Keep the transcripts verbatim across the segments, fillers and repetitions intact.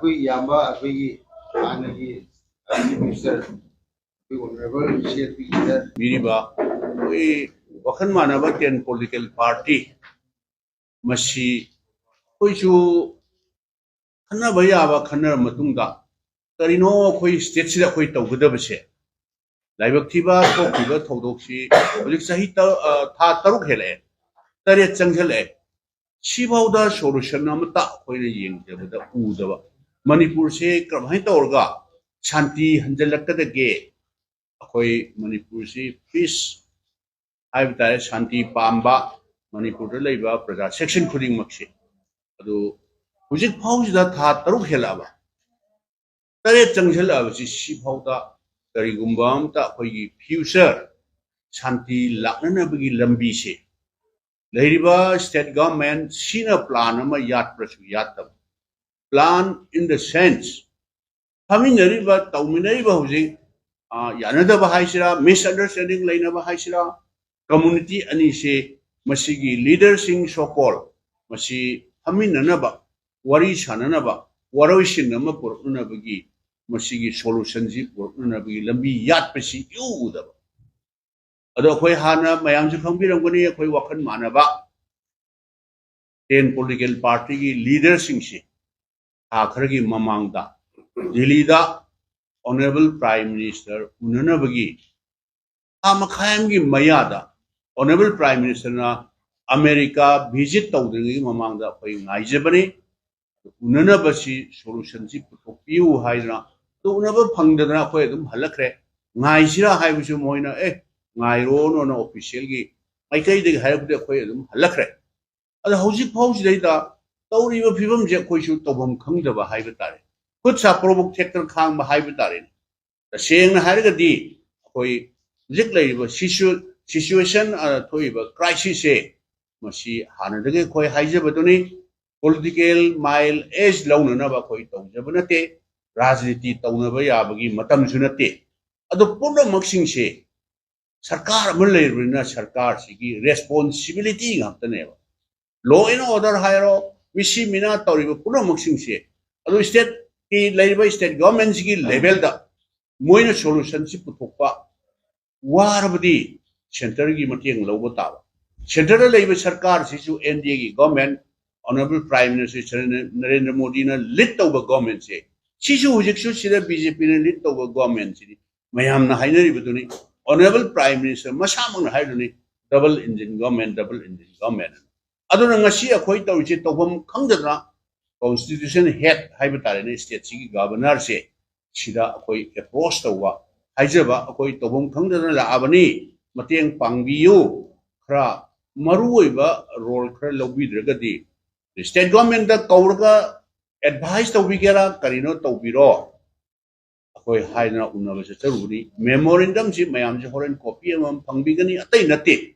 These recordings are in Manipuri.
ꯑꯩꯈꯣꯏ ꯏꯌꯥꯝꯕ ꯑꯩꯈꯣꯏꯒꯤ ꯍꯥꯟꯅꯒꯤ Chief Minister ꯑꯩꯈꯣꯏ Honourable ꯁꯤ ꯑꯦꯜ ꯄꯤꯒꯤꯗ ꯄꯤꯔꯤꯕ ꯑꯩꯈꯣꯏ ꯋꯥꯈꯜ ꯃꯥꯟꯅꯕ ten political party ꯃꯁꯤ ꯑꯩꯈꯣꯏꯁꯨ ꯈꯟꯅꯕ ꯌꯥꯕ ꯈꯟꯅꯔ ꯃꯇꯨꯡꯗ ꯀꯔꯤꯅꯣ ꯑꯩꯈꯣꯏ stateꯁꯤꯗ ꯑꯩꯈꯣꯏ ꯇꯧꯒꯗꯕꯁꯦ? ꯂꯥꯏꯕꯛ ꯊꯤꯕ ꯊꯣꯛꯈꯤꯕ ꯊꯧꯗꯣꯛꯁꯤ ꯍꯧꯖꯤꯛ ꯆꯍꯤ ꯇ-, ꯑ, ꯊꯥ ꯇꯔꯨꯛ ꯍꯦꯜꯂꯛꯑꯦ, ꯇꯔꯦꯠ ꯆꯪꯁꯤꯜꯂꯛꯑꯦ꯫ ꯁꯤꯐꯥꯎꯗ solution ꯑꯃꯇ ꯑꯩꯈꯣꯏꯅ ꯌꯦꯡꯖꯕꯗ ꯎꯗꯕ꯫ ꯃꯅꯤꯄꯨꯔꯁꯦ ꯀꯔꯝꯍꯥꯏꯅ ꯇꯧꯔꯒ ꯁꯥꯟꯇꯤ ꯍꯟꯖꯤꯜꯂꯛꯀꯗꯒꯦ? ꯑꯩꯈꯣꯏ ꯃꯅꯤꯄꯨꯔꯁꯤ peace ꯍꯥꯏꯕ ꯇꯥꯔꯦ, ꯁꯥꯟꯇꯤ ꯄꯥꯝꯕ, ꯃꯅꯤꯄꯨꯔꯗ ꯂꯩꯕ ꯄ꯭ꯔꯖꯥ section ꯈꯨꯗꯤꯡꯃꯛꯁꯦ꯫ ꯑꯗꯨ ꯍꯧꯖꯤꯛ ꯐꯥꯎꯁꯤꯗ ꯊꯥ ꯇꯔꯨꯛ ꯍꯦꯜꯂꯛꯑꯕ, ꯇꯔꯦꯠ ꯆꯪꯁꯤꯜꯂꯛꯑꯕꯁꯤ ꯁꯤꯐꯥꯎꯗ ꯀꯔꯤꯒꯨꯝꯕ ꯑꯝꯇ ꯑꯩꯈꯣꯏꯒꯤ future ꯁꯥꯟꯇꯤ ꯂꯥꯛꯅꯅꯕꯒꯤ ꯂꯝꯕꯤꯁꯦ ꯂꯩꯔꯤꯕ state government ꯁꯤꯅ plan ꯑꯃ ꯌꯥꯠꯄ꯭ꯔꯁꯨ ꯌꯥꯠꯇꯕ, plan in the sense ꯐꯝꯃꯤꯟꯅꯔꯤꯕ, ꯇꯧꯃꯤꯟꯅꯔꯤꯕ ꯍꯧꯖꯤꯛ, ꯑ, ꯌꯥꯅꯗꯕ ꯍꯥꯏꯁꯤꯔꯥ, misunderstanding ꯂꯩꯅꯕ ꯍꯥꯏꯁꯤꯔꯥ, community ꯑꯅꯤꯁꯦ ꯃꯁꯤꯒꯤ leaderꯁꯤꯡ so called ꯃꯁꯤ ꯐꯝꯃꯤꯟꯅꯅꯕ, ꯋꯥꯔꯤ ꯁꯥꯟꯅꯅꯕ, ꯋꯥꯔꯣꯏꯁꯤꯟ ꯑꯃ ꯄꯨꯔꯛꯅꯅꯕꯒꯤ, ꯃꯁꯤꯒꯤ solutionꯁꯤ ꯄꯨꯔꯛꯅꯅꯕꯒꯤ ꯂꯝꯕꯤ ꯌꯥꯠꯄꯁꯤ ꯏꯎ ꯎꯗꯕ꯫ ꯑꯗꯣ ꯑꯩꯈꯣꯏ ꯍꯥꯟꯅ ꯃꯌꯥꯝꯁꯨ ꯈꯪꯕꯤꯔꯝꯒꯅꯤ, ꯑꯩꯈꯣꯏ ꯋꯥꯈꯜ ꯃꯥꯟꯅꯕ ten political partyꯒꯤ leaderꯁꯤꯡꯁꯤ ꯊꯥ ꯈꯔꯒꯤ ꯃꯃꯥꯡꯗ ꯗꯤꯜꯂꯤꯗ Honourable Prime Minister ꯎꯅꯅꯕꯒꯤ ꯊꯥ ꯃꯈꯥꯏ ꯑꯃꯒꯤ ꯃꯌꯥꯗ Honourable Prime Ministerꯅ ꯑꯃꯦꯔꯤꯀꯥ visit ꯇꯧꯗ꯭ꯔꯤꯉꯩꯒꯤ ꯃꯃꯥꯡꯗ ꯑꯩꯈꯣꯏ ꯉꯥꯏꯖꯕꯅꯤ꯫ ꯎꯅꯅꯕꯁꯤ solutionꯁꯤ ꯄꯨꯊꯣꯛꯄꯤꯌꯨ ꯍꯥꯏꯗꯅ, ꯑꯗꯨ ꯎꯅꯕ ꯐꯪꯗꯗꯅ ꯑꯩꯈꯣꯏ ꯑꯗꯨꯝ ꯍꯜꯂꯛꯈ꯭ꯔꯦ꯫ ꯉꯥꯏꯁꯤꯔꯥ ꯍꯥꯏꯕꯁꯨ ꯃꯣꯏꯅ, "ꯑꯦ, ꯉꯥꯏꯔꯣꯅꯣꯅ officialꯒꯤ ꯃꯥꯏꯀꯩꯗꯒꯤ ꯍꯥꯏꯔꯛꯄꯗ ꯑꯩꯈꯣꯏ ꯑꯗꯨꯝ ꯍꯜꯂꯛꯈ꯭ꯔꯦ"꯫ ꯑꯗꯣ ꯍꯧꯖꯤꯛ ꯐꯥꯎꯁꯤꯗꯩꯗ ꯇꯧꯔꯤꯕ ꯐꯤꯕꯝꯁꯦ ꯑꯩꯈꯣꯏꯁꯨ ꯇꯧꯐꯝ ꯈꯪꯗꯕ ꯍꯥꯏꯕ ꯇꯥꯔꯦ, ꯈꯨꯠ ꯁꯥ ꯄꯣꯔꯣꯕꯨꯛ ꯊꯦꯛꯇꯅ ꯈꯥꯡꯕ ꯍꯥꯏꯕ ꯇꯥꯔꯦꯅꯦ꯫ ꯇꯁꯦꯡꯅ ꯍꯥꯏꯔꯒꯗꯤ ꯑꯩꯈꯣꯏ ꯍꯧꯖꯤꯛ ꯂꯩꯔꯤꯕ situ-, situation, ꯑ, ꯊꯣꯛꯏꯕ crisisꯁꯦ ꯃꯁꯤ ꯍꯥꯟꯅꯗꯒꯤ ꯑꯩꯈꯣꯏ ꯍꯥꯏꯖꯕꯗꯨꯅꯤ, political mileage ꯂꯧꯅꯅꯕ ꯑꯩꯈꯣꯏ ꯇꯧꯖꯕ ꯅꯠꯇꯦ, ꯔꯥꯖꯅꯤꯇꯤ ꯇꯧꯅꯕ ꯌꯥꯕꯒꯤ ꯃꯇꯝꯁꯨ ꯅꯠꯇꯦ꯫ ꯑꯗꯣ ꯄꯨꯝꯅꯃꯛꯁꯤꯡꯁꯦ ꯁꯔꯀꯥꯔ ꯑꯃ ꯂꯩꯔꯕꯅꯤꯅ ꯁꯔꯀꯥꯔꯁꯤꯒꯤ responsibility ꯉꯥꯛꯇꯅꯦꯕ꯫ Law and order ꯍꯥꯏꯔꯣ, ꯃꯤꯁꯤ ꯃꯤꯅꯥ ꯇꯧꯔꯤꯕ ꯄꯨꯝꯅꯃꯛꯁꯤꯡꯁꯦ ꯑꯗꯨ state ꯀꯤ ꯂꯩꯔꯤꯕ state government ꯁꯤꯒꯤ level ꯗ ꯃꯣꯏꯅ solution ꯁꯤ ꯄꯨꯊꯣꯛꯄ ꯋꯥꯔꯕꯗꯤ centre ꯒꯤ ꯃꯇꯦꯡ ꯂꯧꯕ ꯇꯥꯕ꯫ Centre ꯗ ꯂꯩꯕ ꯁꯔꯀꯥꯔꯁꯤꯁꯨ N D A ꯒꯤ government, Honourable Prime Minister Shri Narendra ꯃꯣꯗꯤꯅ lead ꯇꯧꯕ government ꯁꯦ, ꯁꯤꯁꯨ ꯍꯧꯖꯤꯛꯁꯨ ꯁꯤꯗ B J P ꯅ lead ꯇꯧꯕ government ꯁꯤꯗꯤ ꯃꯌꯥꯝꯅ ꯍꯥꯏꯅꯔꯤꯕꯗꯨꯅꯤ꯫ Honourable Prime Minister ꯃꯁꯥꯃꯛꯅ ꯍꯥꯏꯔꯤꯗꯨꯅꯤ, double engine government, double engine government꯫ ꯑꯗꯨꯅ ꯉꯁꯤ ꯑꯩꯈꯣꯏ ꯇꯧꯔꯤꯁꯦ ꯇꯧꯐꯝ ꯈꯪꯗꯗꯅ constitution head ꯍꯥꯏꯕ ꯇꯥꯔꯦꯅꯦ, state ꯁꯤꯒꯤ governor ꯁꯦ, ꯁꯤꯗ ꯑꯩꯈꯣꯏ approach ꯇꯧꯕ, ꯍꯥꯏꯖꯕ, ꯑꯩꯈꯣꯏ ꯇꯧꯐꯝ ꯈꯪꯗꯗꯅ ꯂꯥꯛꯑꯕꯅꯤ, ꯃꯇꯦꯡ ꯄꯥꯡꯕꯤꯌꯨ, ꯈꯔ ꯃꯔꯨꯑꯣꯏꯕ role ꯈꯔ ꯂꯧꯕꯤꯗ꯭ꯔꯒꯗꯤ, state government ꯇ ꯀꯧꯔꯒ advice ꯇꯧꯕꯤꯒꯦꯔꯥ, ꯀꯔꯤꯅꯣ ꯇꯧꯕꯤꯔꯣ, ꯑꯩꯈꯣꯏ ꯍꯥꯏꯗꯅ ꯎꯅꯕ ꯆꯠꯆꯔꯨꯕꯅꯤ꯫ Memorandum ꯁꯤ ꯃꯌꯥꯝꯁꯦ ꯍꯣꯔꯦꯟ copy ꯑꯃꯃꯝ ꯐꯪꯕꯤꯒꯅꯤ, ꯑꯇꯩ ꯅꯠꯇꯦ꯫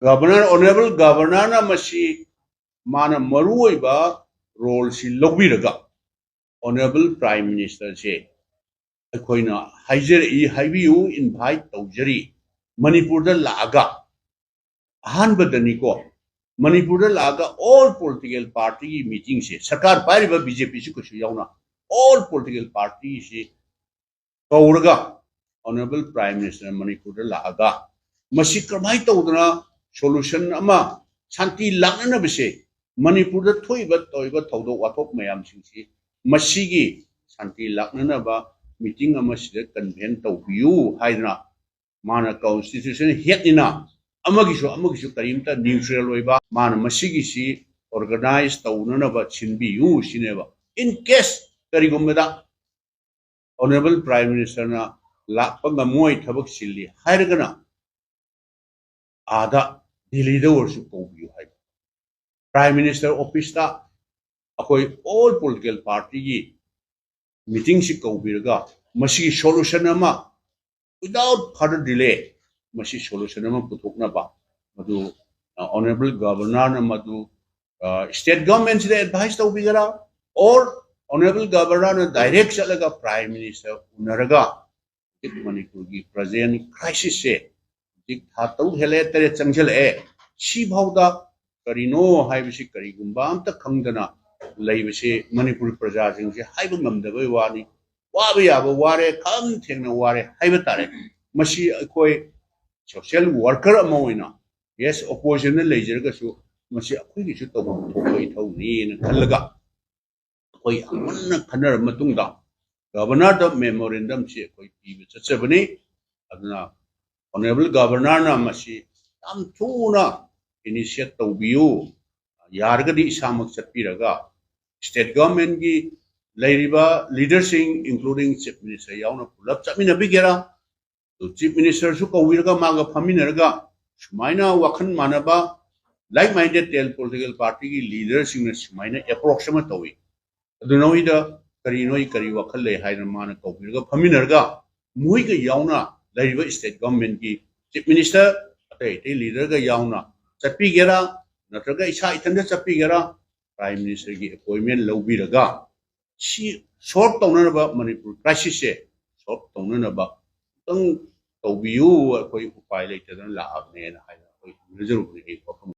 Governor, Honourable Governor ꯅ ꯃꯁꯤ ꯃꯥꯅ ꯃꯔꯨꯑꯣꯏꯕ role ꯁꯤ ꯂꯧꯕꯤꯔꯒ, Honourable Prime Minister ꯁꯦ ꯑꯩꯈꯣꯏꯅ ꯍꯥꯏꯖꯔꯛꯏ, ꯍꯥꯏꯕꯤꯌꯨ, invite ꯇꯧꯖꯔꯤ, ꯃꯅꯤꯄꯨꯔꯗ ꯂꯥꯛꯑꯒ꯫ ꯑꯍꯥꯟꯕꯗꯅꯤꯀꯣ, ꯃꯅꯤꯄꯨꯔꯗ ꯂꯥꯛꯑꯒ all political party ꯒꯤ meeting ꯁꯦ, ꯁꯔꯀꯥꯔ ꯄꯥꯏꯔꯤꯕ B J P ꯁꯨ ꯀꯩꯁꯨ ꯌꯥꯎꯅ, all political party ꯁꯤ ꯀꯧꯔꯒ Honourable Prime Minister ꯃꯅꯤꯄꯨꯔꯗ ꯂꯥꯛꯑꯒ ꯃꯁꯤ ꯀꯔꯝꯍꯥꯏꯅ ꯇꯧꯗꯅ solution ꯑꯃ, ꯁꯥꯟꯇꯤ ꯂꯥꯛꯅꯅꯕꯁꯦ, ꯃꯅꯤꯄꯨꯔꯗ ꯊꯣꯛꯏꯕ ꯇꯧꯔꯤꯕ ꯊꯧꯗꯣꯛ ꯋꯥꯊꯣꯛ ꯃꯌꯥꯝꯁꯤꯡꯁꯤ, ꯃꯁꯤꯒꯤ ꯁꯥꯟꯇꯤ ꯂꯥꯛꯅꯅꯕ meeting ꯑꯃ ꯁꯤꯗ convene ꯇꯧꯕꯤꯌꯨ ꯍꯥꯏꯗꯅ, ꯃꯥꯅ constitution head ꯅꯤꯅ ꯑꯃꯒꯤꯁꯨ ꯑꯃꯒꯤꯁꯨ ꯀꯔꯤꯝꯇ neutral ꯑꯣꯏꯕ, ꯃꯥꯅ ꯃꯁꯤꯒꯤꯁꯤ organize ꯇꯧꯅꯅꯕ ꯁꯤꯟꯕꯤꯌꯨ ꯁꯤꯅꯦꯕ꯫ In case ꯀꯔꯤꯒꯨꯝꯕꯗ Honourable Prime Minister ꯅ ꯂꯥꯛꯄ ꯉꯝꯃꯣꯏ, ꯊꯕꯛ ꯆꯤꯜꯂꯤ ꯍꯥꯏꯔꯒꯅ, ꯑꯥꯗ ꯗꯤꯜꯂꯤꯗ ꯑꯣꯏꯔꯁꯨ ꯀꯧꯕꯤꯌꯨ ꯍꯥꯏꯕ꯫ Prime Minister office ꯇ ꯑꯩꯈꯣꯏ all political party ꯒꯤ meeting ꯁꯤ ꯀꯧꯕꯤꯔꯒ ꯃꯁꯤꯒꯤ solution ꯑꯃ without further delay ꯃꯁꯤ solution ꯑꯃ ꯄꯨꯊꯣꯛꯅꯕ, ꯃꯗꯨ, ꯑ, Honourable Governor ꯅ ꯃꯗꯨ, ꯑ, state government ꯁꯤꯗ advice ꯇꯧꯕꯤꯒꯦꯔꯥ, or Honourable Governor ꯅ direct ꯆꯠꯂꯒ Prime Minister ꯎꯅꯔꯒ ꯍꯧꯖꯤꯛ ꯃꯅꯤꯄꯨꯔꯒꯤ present crisis ꯁꯦ ꯍꯧꯖꯤꯛ ꯊꯥ ꯇꯔꯨꯛ ꯍꯦꯜꯂꯛꯑꯦ, ꯇꯔꯦꯠ ꯆꯪꯁꯤꯜꯂꯛꯑꯦ, ꯁꯤꯐꯥꯎꯗ ꯀꯔꯤꯅꯣ ꯍꯥꯏꯕꯁꯤ ꯀꯔꯤꯒꯨꯝꯕ ꯑꯝꯇ ꯈꯪꯗꯅ ꯂꯩꯕꯁꯤ ꯃꯅꯤꯄꯨꯔ ꯄ꯭ꯔꯖꯥꯁꯤꯡꯁꯦ ꯍꯥꯏꯕ ꯉꯝꯗꯕꯩ ꯋꯥꯅꯤ꯫ ꯋꯥꯕ ꯌꯥꯕ ꯋꯥꯔꯦ, ꯈꯝ ꯊꯦꯡꯅ ꯋꯥꯔꯦ ꯍꯥꯏꯕ ꯇꯥꯔꯦ꯫ ꯃꯁꯤ ꯑꯩꯈꯣꯏ social worker ꯑꯃ ꯑꯣꯏꯅ, yes, oppositionꯗ ꯂꯩꯖꯔꯒꯁꯨ ꯃꯁꯤ ꯑꯩꯈꯣꯏꯒꯤꯁꯨ ꯇꯧꯐꯝ ꯊꯣꯛꯄ ꯏꯊꯧꯅꯤꯅ ꯈꯜꯂꯒ ꯑꯩꯈꯣꯏ ꯌꯥꯝ ꯃꯨꯟꯅ ꯈꯟꯅꯔꯕ ꯃꯇꯨꯡꯗ governorꯗ memorandumꯁꯤ ꯑꯩꯈꯣꯏ ꯄꯤꯕ ꯆꯠꯆꯕꯅꯤ꯫ ꯑꯗꯨꯅ honourable governorꯅ ꯃꯁꯤ ꯌꯥꯝ ꯊꯨꯅ initiate ꯇꯧꯕꯤꯌꯨ, ꯌꯥꯔꯒꯗꯤ ꯏꯁꯥꯃꯛ ꯆꯠꯄꯤꯔꯒ state governmentꯀꯤ ꯂꯩꯔꯤꯕ leaderꯁꯤꯡ, including chief minister ꯌꯥꯎꯅ ꯄꯨꯂꯞ ꯆꯠꯃꯤꯟꯅꯕꯤꯒꯦꯔꯥ? ꯑꯗꯨ chief ministerꯁꯨ ꯀꯧꯕꯤꯔꯒ ꯃꯥꯒ ꯐꯝꯃꯤꯟꯅꯔꯒ ꯁꯨꯃꯥꯏꯅ ꯋꯥꯈꯜ ꯃꯥꯟꯅꯕ like minded political partyꯒꯤ leaderꯁꯤꯡꯅ ꯁꯨꯃꯥꯏꯅ approach ꯑꯃ ꯇꯧꯏ, ꯑꯗꯨ ꯅꯣꯏꯗ ꯀꯔꯤ, ꯅꯣꯏ ꯀꯔꯤ ꯋꯥꯈꯜ ꯂꯩ ꯍꯥꯏꯗꯅ ꯃꯥꯅ ꯀꯧꯕꯤꯔꯒ ꯐꯝꯃꯤꯟꯅꯔꯒ ꯃꯣꯏꯒ ꯌꯥꯎꯅ ꯂꯩꯔꯤꯕ state governmentꯀꯤ chief minister ꯑꯇꯩ ꯑꯇꯩ leaderꯒ ꯌꯥꯎꯅ ꯆꯠꯄꯤꯒꯦꯔꯥ, ꯅꯠꯇ꯭ꯔꯒ ꯏꯁꯥ ꯏꯊꯟꯗ ꯆꯠꯄꯤꯒꯦꯔꯥ? Prime ministerꯒꯤ appointment ꯂꯧꯕꯤꯔꯒ ꯁꯤ solve ꯇꯧꯅꯅꯕ, ꯃꯅꯤꯄꯨꯔ crisisꯁꯦ solve ꯇꯧꯅꯅꯕ ꯑꯃꯨꯛꯇꯪ ꯇꯧꯕꯤꯌꯨ, ꯑꯩꯈꯣꯏ ꯎꯄꯥꯏ ꯂꯩꯇꯗꯅ ꯂꯥꯛꯑꯕꯅꯦꯅ ꯍꯥꯏꯅ ꯑꯩꯈꯣꯏ ꯍꯪꯅꯖꯔꯨꯕꯅꯤ ꯑꯩ ꯋꯥꯐꯝ꯫